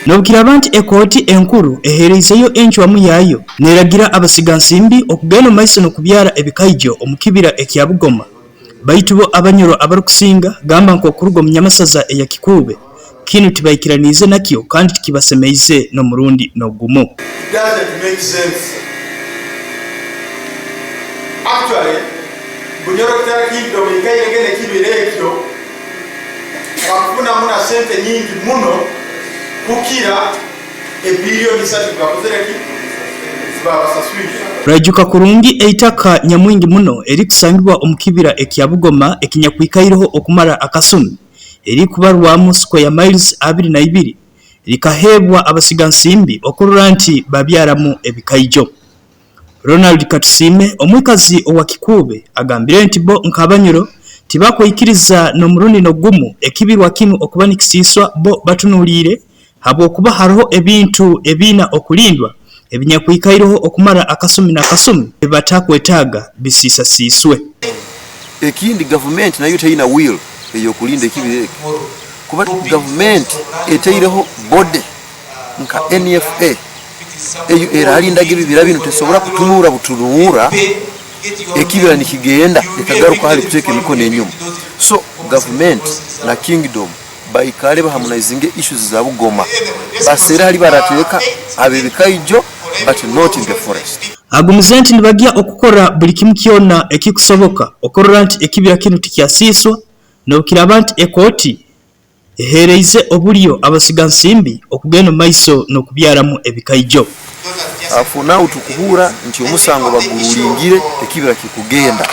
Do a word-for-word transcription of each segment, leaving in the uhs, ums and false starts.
N'obu kiraaba nti ekooti enkuru eheereizeyo encwamu yaayo, neeragira abasiga nsimbi okugenda omu maiso n'okubyara ebikaijo omu kibira ekya Bugoma, baitu bo Abanyoro abarukusinga gamba nk'okuruga omu nyamasaza eya Kikuube, kinu tibaikiraniize nakyo kandi tikibasemeize n'omurundi n'ogumu. It doesn't make sense. Actually, Bunyoro Kitara Kingdom ekaire egenda ekibira ekyo, bakufunamu na sente nyingi muno kukira ebilioni isatu zibakozere ki? Zibabasaswire. Raijuka kurungi eitaka nyamwingi muno erikusangibwa omu kibira ekya Bugoma ekinyakwikaireho okumara akasumi, erikubarwamu square miles abiri na ibiri, likaheebwa abasiga nsimbi okurora nti babyaramu ebikaijo. Ronald Katusiime, omwikazi owa Kikuube, agambire nti bo nk'Abanyoro tibakwikiriza n'omurundi n'ogumu ekibirwa kinu okuba nikisiiswa bo batunuuliire, habwokuba haroho ebintu ebiina okulindwa ebinyakwikaireho okumara akasumi n'akasumi, ebibatakwetaaga bisiisasiiswe. Ekindi, gavumenti nayo teina will ey'okulinda ekibira eki. Kuba gavumenti etaireho body nka N F A, eyo eralindaga ebibira binu, tesobora kutunuura butunuura ekibira nikigenda, ekagaruka hali kuteeka emikono enyuma. So, gavumenti na kingdom baikale baharmonizinge issues za Bugoma. Baseere hali barateeka ab'ebikaijo, but not in the forest. Agumize nti nibagya okukora buli kimu kyona ekikusoboka okurora nti ekibira kinu tikyasiiswa, n'obu kiraaba nti ekooti eheereize obulyo abasiga nsimbi okugenda omu maiso n'okubyaramu ebikaijo. For now, tukuhurra nti omusango bagurulingire, ekibira kikugenda.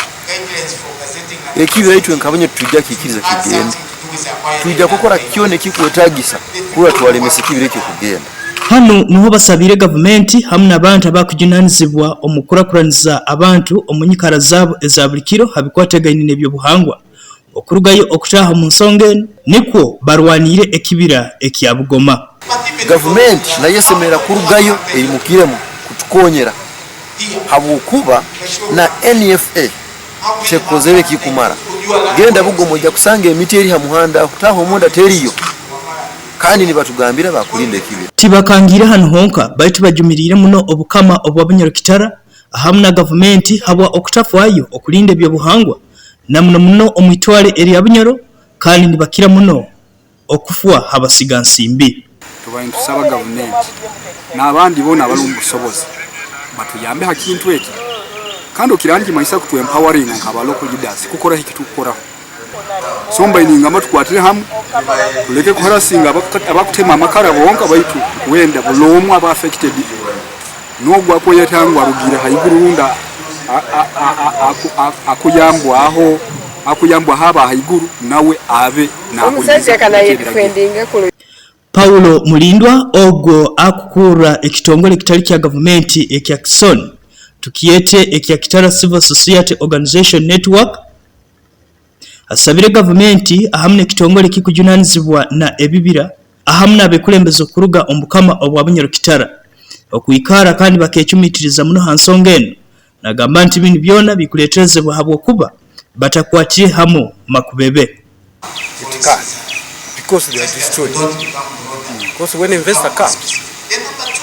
Ekibira itwe nk'Abanyoro titwija kikiriza kigende. Twija kukora kyona ekikwetagisa kurora twalemesa ekibira ekyo kugenda. Hanu nuho basabiire gavumenti hamu n'abantu abakujunaanizibwa omu kukurakuraniza abantu omu nyikara zaabo eza buli kiro ha bikwatagaine n'eby'obuhangwa okurugayo okutaaha omu nsonga enu, nukwo barwaniire ekibira ekya Bugoma. Gavumenti nayo esemerra kurugayo eimukiremu kutukoonyera, habwokuba na N F A tekozere ekikumara. Genda Bugoma, oija kusanga emiti eri ha muhanda, kutaaha omunda teriyo, kandi nibatugambira bakulinda ekibira. Tibakangiire hanu honka, baitu bajumiriire muno Obukama obwa Bunyoro Kitara hamu na gavumenti habwa okutafaayo okulinda eby'obuhangwa, na muno muno omu itwale erya Bunyoro, kandi nibakira muno okufwa ha basiga nsimbi. Tubaire nitusaba gavumenti n'abandi boona abali omu busobozi batuyambe ha kintu eki, kandi okiraaba nikimanyisa kutu empoweringa nka ba local leaders kukoraho eki tukukoraho. So, mbaire ningamba tukwatire hamu, tuleke kuharasinga abakuka-, abakutema amakara bonka, baitu wenda buli omu aba affected. N'ogu akweyeta ngu arugire haiguru rundi a-, a-, a-, a-, aku-, a-, akuyambwaho, akuyambwaho aba haiguru, nawe abe nahuliiriza ekyo ebiragiro. Paulo Mulindwa, ogu akukurra ekitongole ekitali kya gavumenti ekya Kisoni, tukiyete ekya Kitara Civil Society Organization Network, asabire gavumenti hamu n'ekitongole ekikujunaanizibwa na ebibira, hamu n'abeekulembeze okuruga omu bukama obwa Bunyoro Kitara, okwikara kandi bakeecumiitiriza muno ha nsonga enu. Nagamba nti binu byona bikuleeterezebwa habwokuba batakwatire hamu makubebe. It can, because they are destroyed. Because when investor comes,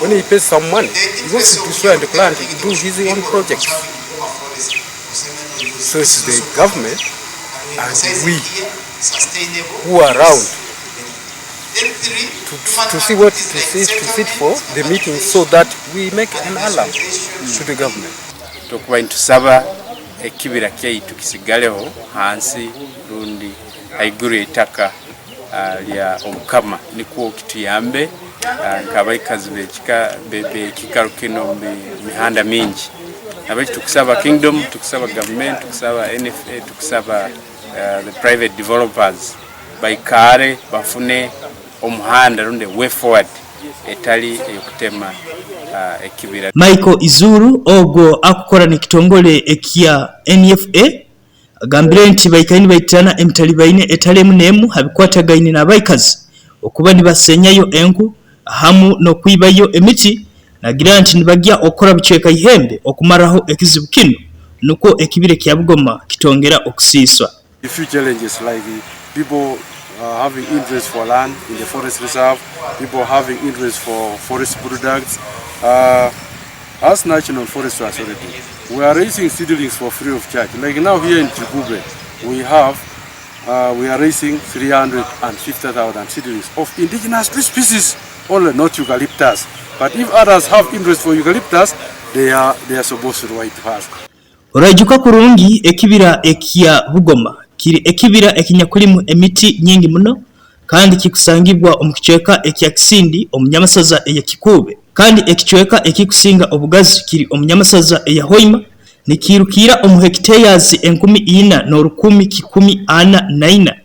when he pays some money, he wants to destroy and plant, do his own projects. So it's the government and we who are around to, to see what, to see, to sit for the meeting so that we make an alarm to the government. Tukuba nitusaba ekibira kyaitu kisigaleho hansi rundi haiguru y'itaka, ah, lya Obukama, nikwo kituyambe, ah, nk'abaikazi b'ekika-, be-, b'ekiikaro kinu omu mi-, mihanda mingi. Na baitu tukusaba Kingdom, tukusaba government, tukusaba N F A, tukusaba, ah, the private developers, baikare bafune omuhanda rundi way forward etali ey'okutema, ah, ekibira. Michael Izuru, ogu akukora n'ekitongole ekya N F A, agambire nti baikaire nibaitana emitalibaine etali emu n'emu ha bikwatagaine n'abaikazi okuba nibasenyayo enku hamu n'okwibayo emiti, nagira nti nibagya okukora bicweka ihembe okumaraho ekizibu kinu, nukwo ekibira ekya Bugoma kitongera okusiiswa. A few challenges like people Uh, having interest for land in the forest reserve, people having interest for forest products. Uh, as National Forest Authority, we are raising seedlings for free of charge. Like now here in Kigube, we have, uh, we are raising three hundred fifty thousand seedlings of indigenous tree species only, not eucalyptus. But if others have interest for eucalyptus, they are, they are supposed to write to us. Oraijuka kurungi, ekibira ekya Bugoma kiri ekibira ekinyakulimu emiti nyingi muno, kandi kikusangibwa omu kicweka ekya Kisindi omu nyamasaza eya Kikuube, kandi ekicweka ekikusinga obugazi kiri omu nyamasaza eya Hoima, nikiirukira omu hekiteyazi enkumi ina n'orukumi kikumi ana na ina,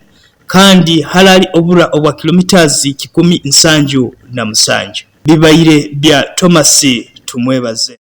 kandi hali obura obwa kilometres kikumi nsanju na musanju. Bibaire bya Thomas Tumwebaze.